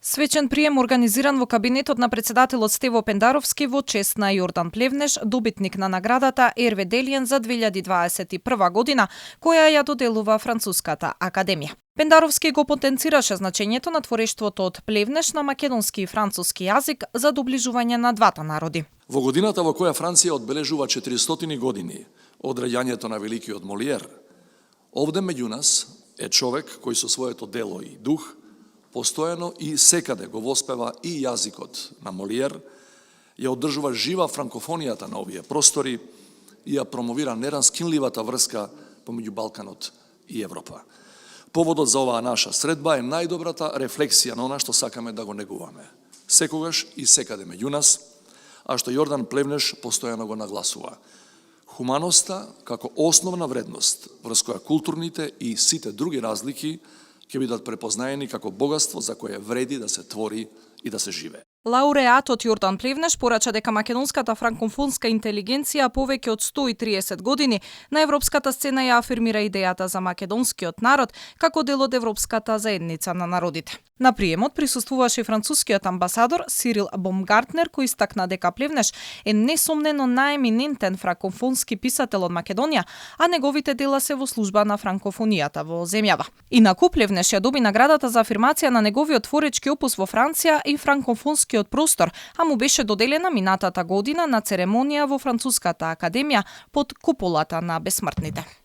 Свечен прием организиран во кабинетот на председателот Стево Пендаровски во чест на Јордан Плевнеш, добитник на наградата Ерве Делиен за 2021 година, која ја доделува Француската академија. Пендаровски го потенцираше значењето на творештвото од Плевнеш на македонски и француски јазик за доближување на двата народи. Во годината во која Франција одбележува 400 години од раѓањето на великиот Молиер, овде меѓу нас е човек кој со своето дело и дух постојано и секаде го воспева и јазикот на Молиер, ја одржува жива франкофонијата на овие простори и ја промовира нераскинливата врска помеѓу Балканот и Европа. Поводот за оваа наша средба е најдобрата рефлексија на она што сакаме да го негуваме. Секогаш и секаде меѓу нас, а што Јордан Плевнеш постојано го нагласува. Хуманоста како основна вредност врз која културните и сите други разлики ќе бидат препознаени како богатство за кое вреди да се твори и да се живее. Лауреатот Јордан Плевнеш порача дека македонската франкофонска интелигенција повеќе од 130 години на европската сцена ја афирмира идејата за македонскиот народ како дел од европската заедница на народите. На приемот присуствуваше и францускиот амбасадор Сирил Бомгартнер, кој истакна дека Плевнеш е несомнено најеминентен франкофонски писател од Македонија, а неговите дела се во служба на франкофонијата во земјава. Инаку Плевнеш ја доби наградата за афирмација на неговиот творечки опус во Франција и франкофонскиот простор, а му беше доделена минатата година на церемонија во Француската академија под куполата на бесмртните.